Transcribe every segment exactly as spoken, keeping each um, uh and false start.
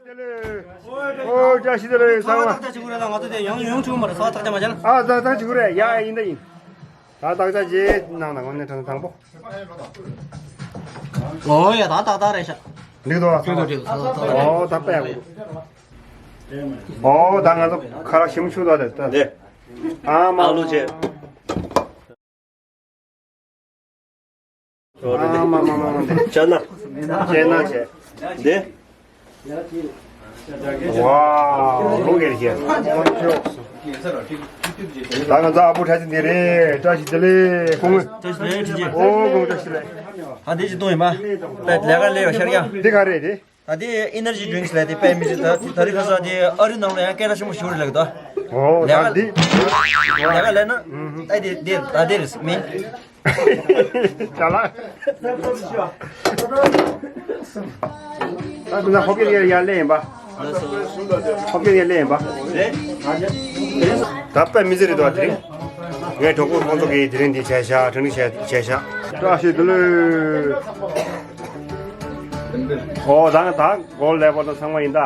ཨོ་བཀྲ་ཤིས་བདེ་ལེགས་ཚང་མ། ད་ཅིག་རེད་ལ་ང་ཚོ་དེ་ཡང་ཡོང་ཆོག་མ་རེད། ས་ཐག་ཆ་མ་ཆ་ལ། ཨ་ད་ད་ཅིག་རེད་ཡ། ཡིན་ད་ཡིན། ད་ད་ད་རྗེས་ནང་ན་ངོ་ནས་དྲང་དང་པོ། ཨོ་ཡ་ད་ད་ད་རེད་ཤག་འགྲིག་འདུག་འགྲིག་འདུག་འགྲིག་འདུག་ཨོ་ད་པས་ཨོ་ད་ང་ཚོ་ཁ་རག་ཞིམ་ཆུ་དོ་དེ་ད་དེ། ཨ་མ་ཨ་ལོ་ཆེ། ཨ་མ་མ་མ་མ་དེ། ཅ་ན། ཅེ་ན་ཆེ། དེ། ཝའོ་ལུག་ཡེར་ཤེ། ད་ང་ཚོ་ཨ་བུ་ཁྲ་ཆེན་འདི་རེད། བཀྲ་ཤིས་བདེ་ལེགས་ཁོང་། བཀྲ་ཤིས་བདེ་ལེགས་ཁྲི་ཆེ། ཨོ་ཁོང་བཀྲ་ཤིས་བདེ་ལེགས། ད་འདི་ཅི་གཏོང་ཡིན་པ། ད་ལས་ཀ་ལས་ཡོད་ཤར་ཡ། འདི་ག་རེད་དེ། ད་འདི་ཨེ་ནར་ཇི་ཌི་རིང་ལས་དེ་དཔེ་མི་སྲིད། ད་ད་རི་ཁ་ས་དེ་ཨ་རི་ནང་ལ་ཡང་སྐད་གྲགས་ཆེན་པོ་ཞིག་རེད་ལགས་ད། ཨོ་ད་ལས་ཀ་འདི། ལས་ཀ་ལས་ན། ཨ་དེ་དེ་ད་དེ་རེད་མིན། ཅ་ལག་ད་ཁོ་ཚོ་ཧོབ་ཡེ་ཡར་ཡར་ལེན་པ། ཧོབ་ཡེ་ཡར་ལེན་པ། ད་དཔེ་མི་སྲིད་རེད་དོ་དེ་རིང་། ངའི་གྲོགས་པོ་ཁོང་ཚོ་གིས་དེ་རིང་འདི་བྱས་ཤག་གྲ་སྒྲིག་བྱས་བྱས་ཤག་བཀྲ་ཤིས་བདེ་ལེགས། ཨོ་ད་ད་གོལ་ཌི་ལེ་བལ་དང་ཚང་མ་ཡིན་ད།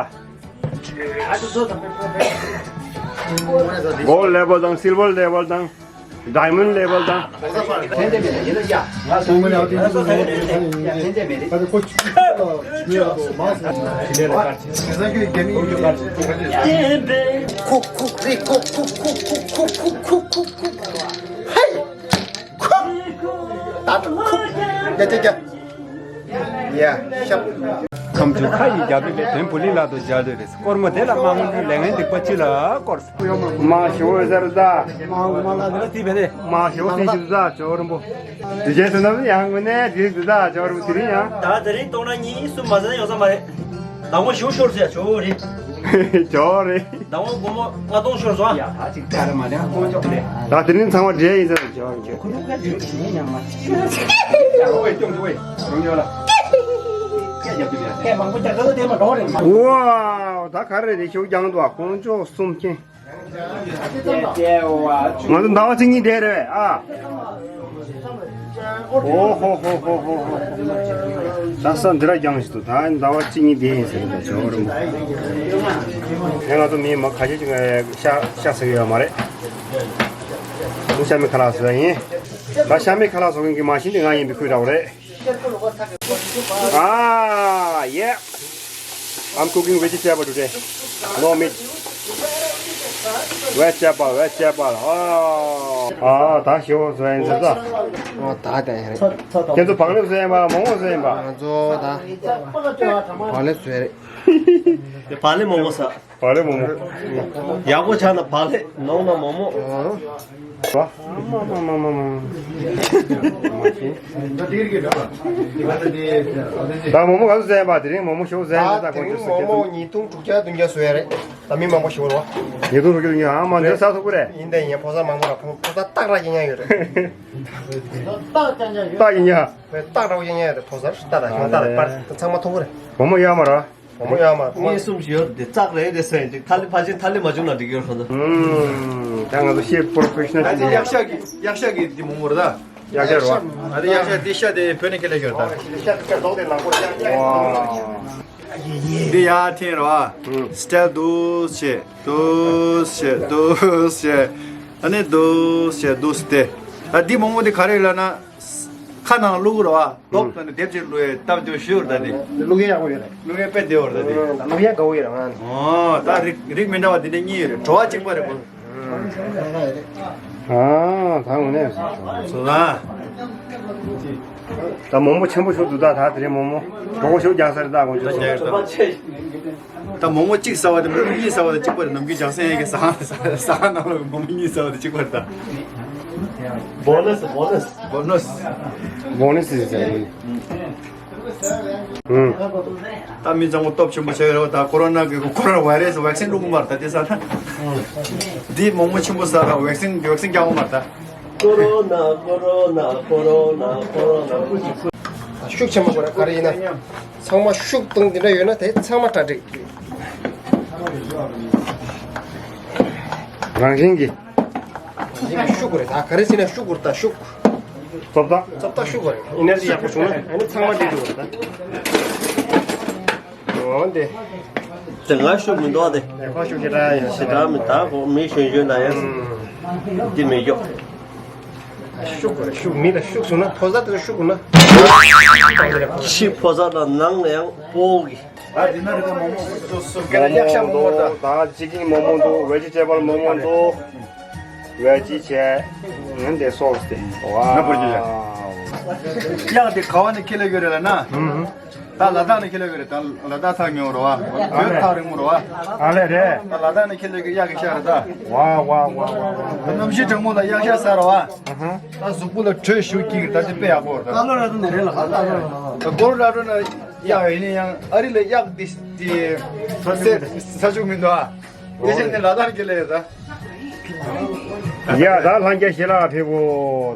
གོལ་ཌི་ལེ་བལ་དང་སིལ་ཝར་ལེ་བལ་དང་ཌའི་མོན་ཌི་ལེ་བལ་དང་། ཁུག་ཁུག་རེད་ཁུག་ཁུག་ཁུག་ཁུག་ཁུག་ཁུག་ཁུག་ཁུག་ཁུག་ཁུག་ཁུག་ཧེ། ད་ཁུག་ཀྱ་ཀྱ་ཀྱ། ཡ། ཤབ། ཁམས་ཆུ་ཁ་ཡི་རྒྱ་བོད་པའི་དོན་བུ་ལི་ལ་དོ་རྒྱ་ལོས་རེད། སྐོར་མོ་དེ་ལ་མ་སྔོན་དུ་ལས་ངན་སྡིག་པ་ཅི་ལ་སྐོར། མ་ཞོ་ཟེར་ད། མ་མ་ལ་དེ་ལ་དེ་བས་ནས། མ་ཞོ་དེ་ཞིག་ད་ཇོ་རིན་པོ། དེ་རྗེས་སུ་ནམ་ཡང་ངོ་ནས་དེ་དེ་ད་ཇོ་རིན་པོ་དེ་རིང་ཡང་། ད་དེ་རིང་གཏོང་ན་གཉིས་གསུམ་མ་ཟད་ཡོང་ས་མ་རེད། ཟླ་ངོ་ཞོ་ཤོར་ཟེར་ཇོ་རེད། ཇོ་རེད། ཟླ་ངོ་སྒོར་མོ་ལྔ་སྟོང་ཤོར་སོང་ཨ། ད་དེ་རིང་ཚང་མ་འབྲས་ཡིན་ཟེར་ཇོ་རེད། ཝའོ། ད་ག་རེ་རེད་ཤོག་རྒྱང་དུ་ཁོང་ཅོག་གསུམ་ཁྱེན། ང་ཚོ་ཟླ་བ་གཅིག་གཉིས་བསྡད་རེད་ཨ། ཨོ་ཧོ་ཧོ་ཧོ་ཧོ་ཧོ། ད་ས་འདི་ར་རྒྱང་ཞིག་ཏུ་ད་ཟླ་བ་གཅིག་གཉིས་བསྡད་ཡིན་ཟེར་ད་ཇོ་རུ་མ། ངས་ང་ཚོ་མི་མ་ཁ་ཤས་ཅིག་ཤ་ཤ་ཟ་གི་ཡོད་མ་རེད། ཁོང་ཤ་མེད་ཁ་ལག་བཟོ་ཡ་ཡིན། ད་ཤ་མེད་ཁ་ལག་བཟོ་མཁན་གྱི་མ་ཤིན་དེ་ང་ཡིན་པའི་ཁུལ་འདྲ་བོ་རེད། Ah, yeah. I'm cooking vegetable today. No meat. Vegetable, vegetable. Oh. Ah, ད་ཞོ་བཟོ་ཡིན་ཟེར་ད། ཨོ་ད་ད་ཡིན་རེད། ཁྱེད་ཚོ་བག་ལེབ་བཟོ་ཡིན་པ་མོག་མོག་བཟོ་ཡིན་པ། ང་ཚོ་ད་བག་ལེབ་བཟོ་ཡ་རེད། བག་ལེབ་མོག་མོག་ཟ། བག་ལེབ་མོག་མོག་ཡག་པོ་ཆགས་ན་བག་ལེབ། ནོར་ན་མོག་མོག་ཨ། མ་མ་མ་མ་མ། ད་མོག་མོག་ག་ཚོད་བཟས་པ། དེ་རིང་མོག་མོག་ཞོ་བཟས་ད། ད་དེ་རིང་མོག་མོག་ཉིས་སྟོང་དྲུག་བརྒྱ་བདུན་བརྒྱ་བཟོས་ཡ་རེད། ད་མི་མང་པོ་ཞིག་འོར་བ། ཉིས་སྟོང་དྲུག་བརྒྱ་བདུན་བརྒྱ། ཨ་མ་འདིར་ཟ་ཐུབ་ཀྱི་རེད། ཡིན་ད་ཡིན། ཕོ་གསར་མང་པོ་ལ་ཕོ་ཕོ་གསར་སྟག་ར་ཡིན་ཡ་ཡོད་རེད། སྟག་ཡིན་ཡ། ཕོ་སྟག་ར་ཡིན་ཡ་ཡོད་རེད། ཕོ་གསར་སྟག་ར་ཞོ་སྟག་ར་པར་ཚང་མ་ཐུབ་ཀྱི་རེད། མོག་མོག་ཡོད་མ་རེད། མོག་མོག་ཡོད་མ་རེད། གཉིས་གསུམ་ཞིག་ཡོད་དེ་ཙག་རེད་དེ་ཟེར་ཡིན་ཅིག་ཐ་ལི་ཕ་ཆེན་ཐ་ལི་མ་བྱུང་ན་འགྲིག་ཡོད་ཁོ་ཚོ། ཨུམ། ད་ང་ཚོ་ཤེཕ་པོ་རོ་ཕེ་ཤི་ནལ་ཨ་ཅིག་ཡིན་ཡ། གཡག་ཤ་གི་གཡག་ཤ་གི་དེ་མོག་མོག་རེད་ད། གཡག་ཤ་རེད་བ། ཨ་རེ་གཡག་ཤ་དེ་ཤ་དེ་བོད་ནས་ཁྱེར་སླེབས་ཡོད་ད། ཝ། འདི་ཡར་འཐེན་རོ། ཨུམ། སི་ཊལ་འདུག་སེ་འདུག་སེ་འདུག་སེ། ཨ་ནི་འདུག་སེ་འདུག་སེ་དེ། ད་འདི་མོག་མོག་དེ་ག་རེ་ལབ་ན། ཁ་ནང་བླུག་རོ་ཨ། ལོག་ཏུ་ནི་དེབ་ཅིག་བླུག་ཡས་སྟབས་བདེ་ཞུ་ར་ད་དེ། བླུག་ཡས་ཡག་པོ་ཡོད་རེད། བླུག་ཡས་དཔེ་བདེ་བོ་རེད་ད་དེ། ད་བླུག་ཡས་དགའ་བོ་ཡོད་རེད་ང་། ཨོ་ད་རིགས་རིགས་མི་འདྲ་བ་འདི་འདྲ་གཉིས་ཡོད་རེད། བྲོ་བ་གཅིག་པ་རེད་པོ། ཨ་ད་འོ་ནས་སོ་ལ། ད་མོག་མོག་ཆེན་པོ་ཞིག་འདུག་ད་ད་དེ་རིང་མོག་མོག་གྲོགས་པོ་ཞིག་རྒྱག་ས་རེད་ད་དགོངས་ཚུལ་སོང་། ད་མོག་མོག་གཅིག་ཟ་བ་དེ་མོག་མོག་གཉིས་ཟ་བ་དེ་གཅིག་པ་རེད། ནམ་རྒྱུན་ལྗང་སེང་ཡས་ཀྱི་ཟ་ཟ་ནང་ལ་མོག་མོག་གཉིས་ཟ་བ་དེ་གཅིག་པ་རེད་ད། བོ་ནས་བོ་ནས། བོ་ནས། བོ་ནས་ཟེར་ཟེར། ཨུམ། ད་མི་ཚང་མ་སྟོབས་ཆེན་པོ་བྱས་ཡོད་ད། ཀོ་རོ་ན་གི་ཀོ་རོ་ན་ཝའི་རས་ཝེག་སིན་བླུགས་མར་ད་དེ་ས་ད། འདི་མོག་མོག་ཆེན་པོ་ཟ་ད་ཝེག་སིན་ཝེག་སིན་རྒྱག་མར་ད། ཀོ་རོ་ན་ཀོ་རོ་ན་ཀོ་རོ་ན་ཀོ་རོ་ན་ཀུ་ཅི་ཀུ། ཤུགས་ཆེན་པོ་དགོས་རེད། ག་རེ་ཡིན་ན། ཚང་མ་ཤུགས་གཏོང་འདི་འདྲ་ཡོད་ན་དེ་ཚང་མ་གྲ་སྒྲིག་རང་བཞིན་གྱི། ཤུགས་དགོས་རེད་ད། ག་རེ་བྱས་ན་ཤུགས་དགོས་རེད་ད་ཤུགས། རྩོབ་ད། རྩོབ་ད་ཤུགས་དགོས་རེད། ཨེ་ནར་ཇི་ཡག་པོ་བྱུང་ན་ཨ་ནི་ཚང་མ་འགྲིག་འགྲོ་རེད་ད། འོ་འདི། དེ་ང་ཤུགས་མི་འདུག་དེ། ཁོ་ཤུགས་ཞེ་དྲག་ཡོད། ཞེ་དྲག་མི་འདུག་ཁོ་མི་གཞོན་གཞོན་ད་ཡང་། འདི་མི་འཇོག་ཤུགས་དགོས་རེད། ཤུགས་མི་ལ་ཤུགས་བཟུང་ན་ཕོ་གསར་དེ་ཚོ་ཤུགས་དགོས་ན། ཕྱི་ཕོ་གསར་དང་ནང་ལ་ཡང་སྤོ་གི། ད་འདི་ན་རི་ད་མོག་མོག་འདུག་ག་ལ་གཡག་ཤ་མོག་མོག་འདུག་ད་ཅི་ཀིང་མོག་མོག་འདུག་ཝེ་ཇི་ཊེ་བལ་མོག་མོག་འདུག་ཝེ་ཇི་བྱས། ངན་དེ་སོགས་ཏེ། ཝའོ། ན་བར་གྱི་ཡ། གཡག་དེ་ག་བ་ནས་ཁྱེར་ལེ་ཡོད་རེད་ལ་ན། ད་ལ་དྭགས་ནས་ཁྱེར་ལེ་ཡོད་རེད། ད་ལ་དྭགས་ཐག་ཉེ་བོ་རེད་བ། བོད་ཐག་རིང་མོ་རེད་བ། ཨ་ལས་རེད། ད་ལ་དྭགས་ནས་ཁྱེར་ལེ་ཡོད་གཡག་གི་ཤ་རེད་ད། ཝའོ་ཝའོ་ཝའོ་ཝའོ། ད་གནམ་གཤིས་གྲང་མོ་ལ་གཡག་ཤ་ཟ་རེད་བ། ཨ་ཧ། ད་གཟུགས་པོ་ལ་དྲོད་ཞུ་གི་ད་དེ་དཔེ་ཡག་པོ་རེད་ད། ཀ་ལོ་ར་ཏུ་ནས་རེད་ལ་ཀ་ལོ་ར་ཏུ་ནས། ཀ་ལོ་ར་ཏུ་ན་གཡག་ཡིན་ན་ཡང་ཨ་རི་ལ་གཡག་དེ་དེ་ས་ཆུ་མི་འདུག་ཨ། དེ་བཞིན་ནི་ལ་དྭགས་ཀྱི་ལས་ད། ཡ་ད་ལྷན་རྒྱས་ཞལ་ལག་ཕེབས་གོ་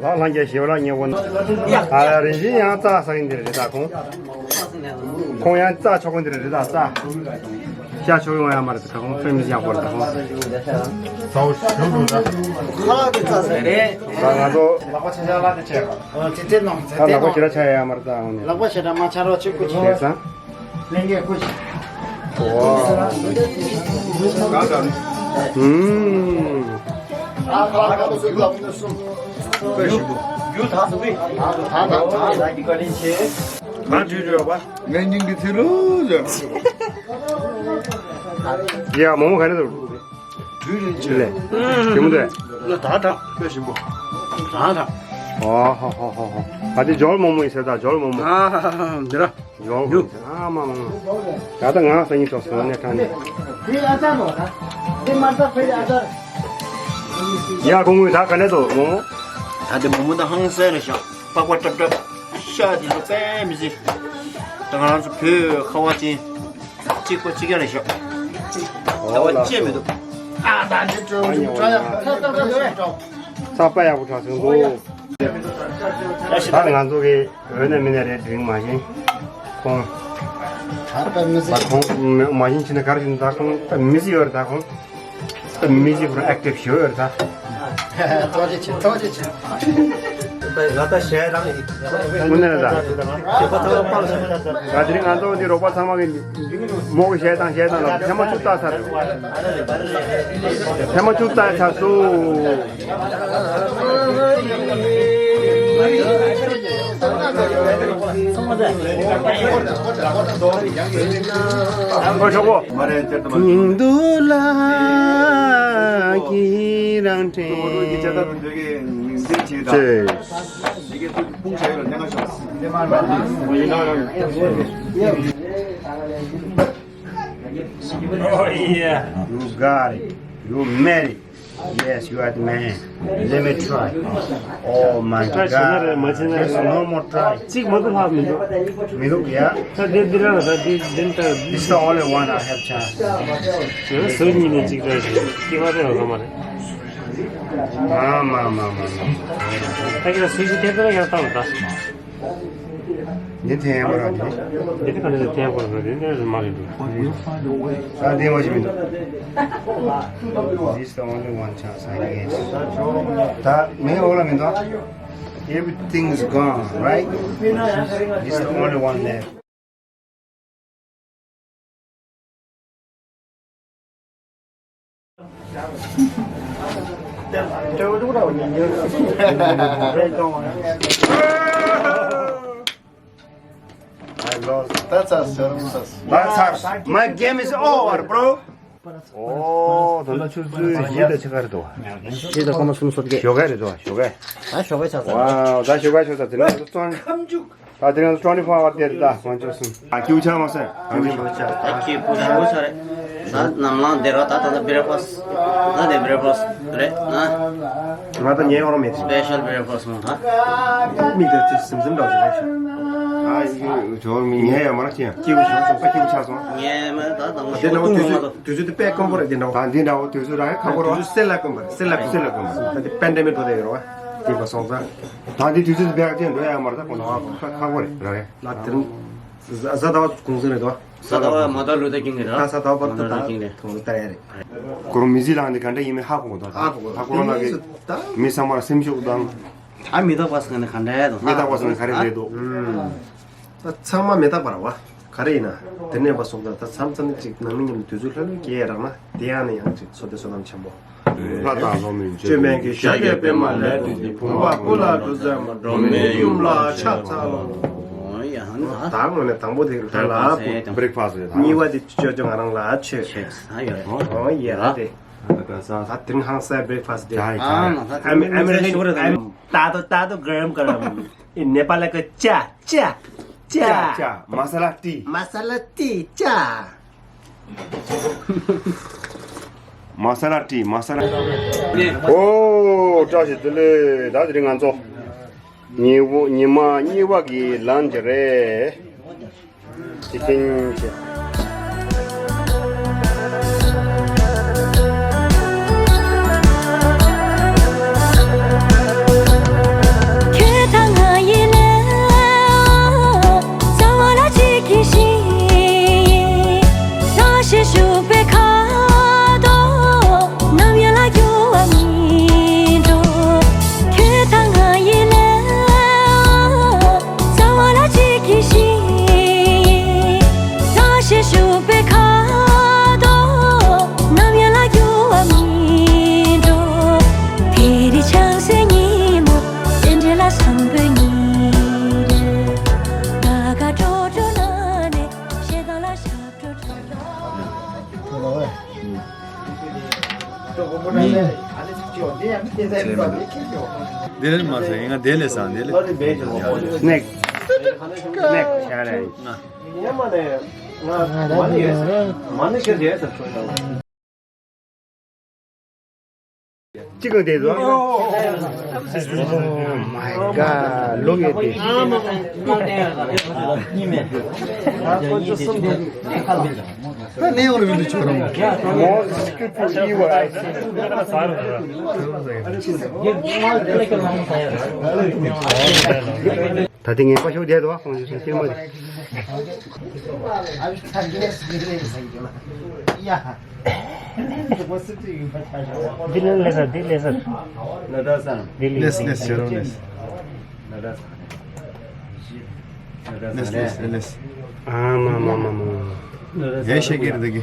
ད་ལྷན་རྒྱས་ཞལ་ལག་ཉེ་བོ་ན། ཨ་རིན་ཆེན་ཡང་རྩྭ་ཟ་གིན་འདིར་རེད་ད་ཁོང་། ཁོང་ཡང་རྩྭ་ཆོག་གིན་འདིར་རེད་ད་རྩྭ། ཤ་ཆོག་ཡོང་ཡ་མ་རེད་ད་ཁོང་ཕེ་མི་ཡག་པོ་རེད་ད་ཁོང་། ཟའོ་ཞུ་འགྲོ་ད། ལག་པ་ཆ་ཆ་ལག་དེ་བྱས་པ། ཨ་ལག་པ་ཞེ་དྲག་ཆ་ཡ་མ་རེད་ད་ཁོང་ནི། ལག་པ་ཞེ་དྲག་མ་ཆ་རོགས་ཆེ་ཀུ་ཆེ། ལྷན་རྒྱས་ཀུ་ཆེ། ཨུམ། ཡ་མོ་མོ་ག་ནས་འདུག་ལས། ཞིམ་འདུག་ད་ད། ཨོ་ཧོ་ཧོ་ཧོ་ཧོ། ད་དེ་ཇོལ་མོ་མོ་ཡིན་ཟེར་ད་ཇོལ་མོ་མོ། ཨ་ཧ་ཧ་ཧ་འདི་ར། ཡོང་། ཡོང་། ཨ་མ་མ་མ། ད་ལྟ་ང་སང་ཉིན་ཐོག་སོང་ནས་ཁྲང་ནས། དེ་ཨ་ཅག་ལོ་ད། དེ་མ་ད་ཕེ་ཨ་ཅག་ཡ་གོང་མོ་ད་ག་ནས་འདུག་མོ་མོ། ད་དེ་མོ་མོ་ད་ཧང་སང་རེད་ཤག་པགས་པ་ཏྲབ་ཏྲབ། ཤ་དེ་ཚོ་དཔེ་མི་སྲིད། ད་ང་རང་ཚོ་བོད་ཁ་བ་ཅན། གཅིག་པ་གཅིག་རྐྱང་རེད་ཤག་ད་བ་ཅེས་མི་འདུག་ཨ་ད་འདི་ཏྲོ་ཏྲོ་ཡ་ཁ་ཁ་ཁ་ཁ། ས་པ་ཡག་པོ་གྲགས་སོང་འདུག་ད་ང་ཚོ་གི་འོས་ན་མི་ན་རེད་འགྲིག་མ་བཞིན། ཁོང་། ད་ཁོང་མ་བཞིན་ཕྱིན་ན་ག་རེ་ཞིག་ད་ཁོང་ད་མི་ཟི་ཡོད་རེད་ད་ཁོང་། ད་མི་ཟི་པུ་ར་ཨེག་ཊིབ་ཞུ་ཡོད་རེད་ད། ཐོག་ཅི་ཆེ་ཐོག་ཅི་ཆེ། ད་ད་ཞལ་རང་ཡིན། དངོས་གནས་རེད་ད། ཞེ་པོ་ཐང་པ་སྤངས་སོང་། ད་དེ་རིང་ང་ཚོ་འདི་རོགས་པ་ཚང་མ་གི་མོ་གི་ཞལ་དང་ཞལ་དང་ལ་ཐེངས་མ་བཅུ་བཏགས་ཚར། ཐེངས་མ་བཅུ་བཏགས་ཚར་སོང་། ཨོ་ཤོག་གོ། མ་རེད་ཅེར་ཏོ་མ་རེད། དུང་དུ་ལ་གི་རང་དྲན། ཅེ། Oh yeah. You got it. You made it. Yes, you are the man. Let me try. Oh my God. Try བྱས་ན་རེད་མ་བྱས་ན་རེད། There's no more try. གཅིག་མ་གཏོགས་ལྷག་མི་འདུག་མི་འདུག་ཡ། ད་འདི་འདི་རང་ད་འདི་འདི་ད། This is the only one I have chance. ཡང་སུ་གཉིས་ནས་གཅིག་ད་ཞིག་གཅིག་མ་གཏོགས་ཡོད་མ་རེད། མ་མ་མ་མ་མ། ད་ཁྱེད་སུ་ཞིག་དེ་ལྟར་ཡང་བཏང་ད། འདི་འཐེན་པ་ར་འདི། འདི་ག་ནས་འཐེན་པ་ར་འདི་འདི་མ་རེད་འདུག་ད་འདི་མ་ཞིག་མི་འདུག This is the only one chance I get. ད་མེ་འོག་ལ་མི་འདུག Everything is gone, right? This is the only one left. I lost. That's us, sir. That's us. My game is over, bro. ཨོ། ད་ལྟ་ཆུ་ཚོད་བཞི་དང་ཕྱེད་ཀ་རེད་དོ། བཞི་དང་སྐར་མ་སུམ་ཅུ་སོ་བརྒྱད། ཞོགས་ཀ་རེད་དོ། ཞོགས་ཀ་ད་ཞོགས་ཀ་ཆགས་ཚར། ཝའོ། ད་ཞོགས་ཀ་ཆགས་ཚར། དེ་ནས་ང་ཚོ་ཁམས་ཆུ། ད་དེ་ནས་ང་ཚོ་twenty-four hour དེ་རེད་ད། ང་ཚོ་སུམ། ཨ་ཀྱུ་ཆ་མ་ཟེར། ཨ་ཀྱུ་ཆ། ད་ཀྱི་པུ་ཆ་པུ་ཆ་རེད། ད་ནམ་ལངས་བསྡད་རོགས། ད་ད་ད་breakfast། ད་དེ་breakfast་རེད་ན། ང་ད་ཉལ་ཡོང་རོགས་མེད། Special breakfast་མོ་ད། མིག་ད་ཅི་སིམ་སིམ་འདྲ་ཞིག་རེད་ཤག་ཨ་ཡི་ཇོར་མི་ཉལ་ཡོད་མ་རེད་ཅི། སྐྱིད་པོ་བྱུང་སོང་། ད་སྐྱིད་པོ་ཆགས་སོང་། ངས་མ་ད་དང་པོ་དེ་འདྲ་བོ་ཞོགས་དུས་ཚོད་དུས་ཚོད་དེ་དཔེ་དཀོན་པོ་རེད། དེ་འདྲ་བོ་ད་འདི་འདྲ་བོ་དུས་ཚོད་རག་ཡ་ཁག་པོ་རེད། དུས་ཚོད་སེལ་ལ་དཀོན་པོ་རེད། སེལ་ལ་དཀོན་པོ་རེད། སེལ་ལ་དཀོན་པོ་རེད། ད་དེ་པན་ཌེ་མིག་འགྲོ་བསྡད་ཡོད་རེད་བ། དེ་བ་སོང་ཙང་ད་འདི་དུས་ཚོད་དེ་བེག་ཅན་འགྲོ་ཡ་མ་རེད། ད་གོ་ནོ་བ་ཁག་ཁག་པོ་རེད་རག་ཡ། ལ་དེ་རིང་གཟའ་ཟླ་བ་གུང་སེང་རེད་དོ། གཟའ་ཟླ་བ་མ་ད་ལུ་ད་ཀིང་རེད། ད་གཟའ་ཟླ་བ་བར་དུ་ད་ཀིང་རེད། ཐོང་ལྟ་ཡ་རེད། ཁོ་རང་མི་ཟི་ལང་དེ་ག་འདྲ་ཡིན་མིན་ཧ་གོ་དོ། ད་ཧ་གོ་ད་ཁོ་རང་ལ་གི་མི་ཚང་མ་ལ་སེམས་ཤུགས་དང་། ད་མི་རྟག་པ་སང་ནས་ག་འདྲ་ཡ་དང་། མི་རྟག་པ་སང་ནས་ག་རེ་རེད་དོ། ད་ཚང་མ་མི་རྟག་པ་ར་བ། ག་རེ་ཡིན་ན། དེ་ནས་བ་སོགས་དང་ད་མཚམས་མཚམས་ནི་ཅིག་ནང་མི་མཉམ་དུ་དུས་ཚོད་ལྷོད་ལྷོད་སྐྱེལ་ཡ་རག་ན་དེ་ཡང་ནི་ཡང་ཅིག་བསོད་བདེ་བསོད་ནམས་ཆེན་པོ། ལྷ་དང་སློབ་མའི་མཆོད་མེ་གི་ཤ་རྒྱས་པད་མ་ལས་བཏུས་ཏེ། བུམ་པ་སྤུ་ལ་འབྲུ་ཟན་མ། སྒྲོལ་མའི་ཡུམ་ལ་ཕྱག་འཚལ་ལོ། ད་དངོས་གནས་དང་པོ་དེ་ལྷ་ལ་བུ། བྷི་རེག་ཕ་སི་ཊི་རེད་ད། གཉིས་པ་དེ་ཅོ་ཅོ་ང་རང་ལ་མཆོད། ཨོ་ཡ་རེད། ད་དེ་རིང་ཧང་སང་བྷི་རེག་ཕ་སི་ཊི་རེད། ཨ་མ་ས་ཨ་མི་ཨ་མི་རི་ཀན་ཏ་ཏོ་ཏ་ཏོ་གརམ་གརམ། ནེ་པ་ལི་ཀ་ཅ་ཅ་ཅ། ཅ་ཅ། མ་ས་ལ་ཏི། མ་ས་ལ་ཏི་ཅ། མ་ས་ལ་ཏི་མ་ས་ལ། ཨོ་བཀྲ་ཤིས་བདེ་ལེགས། ད་དེ་རིང་ང་ཚོ་ཉི་འོ་ཉི་མ་གཉིས་པ་གི་ལན་ཅི་རེད། ཅི་ཅིན་ཅི། ཁྱོད་དང་ང་ཡི་ལས། རྩ་བ་ལ་གཅིག་གི་ཞིང་། ས་གཞི་བཞུགས་པའི་ཁ་དོག་ནམ་ཡང་ལ་འགྱུར་བ་མི་འགྲོ། ཁྱོད་དང་ང་ཡི་ལས། རྩ་བ་ལ་གཅིག་གི་ཞིང་། ས་གཞི་བཞུགས་པའི་ཁ་དོག་ནམ་ཡང་ལ་འགྱུར་བ་མི་འགྲོ། དེ་རིང་ཆང་སའི་ཉིན་མོ། རྟེན་འབྲེལ་ལ་བསམ་པའི་ཉིན་རེ། ང་དགའ་སྤྲོ་སྤྲོ་ན་ནས། ཞེ་སྡང་ལ་ཞབས་བྲོ་འཁྲབ། དེ་ལས་མ་ཟེར་ཡིན་ང་དེ་ལས་སང་དེ་ལས། སྣེག་སྣེག་ཤ་རེད། ང་མ་ནས་ང་མ་ནས་མ་ནས་ཁྱེར་རེད་ཟེར་ཁྲོ་ཡོང་། གཅིག་གང་དེ་ཚོ། Oh my god. ལོ་ངེས་ཏེ། ད་ནས་འོར་བིལ་ཆོ་རོང་། Most beautiful viewer I see. ད་དེ་ངན་པ་ཤོག་བསྡད་དོ་ཁོང་ཚོ་སེམས་ཅན་མ་རེད། ཡ། འདི་ལས་ལས་ས་འདི་ལས་ས། ལས་ལས་ཞེ་རོ་ལས། ལས་ལས་ལས། ཨ་མ་མ་མ་མ། ཡེ་ཤེས་ཀྱི་རེད་གི།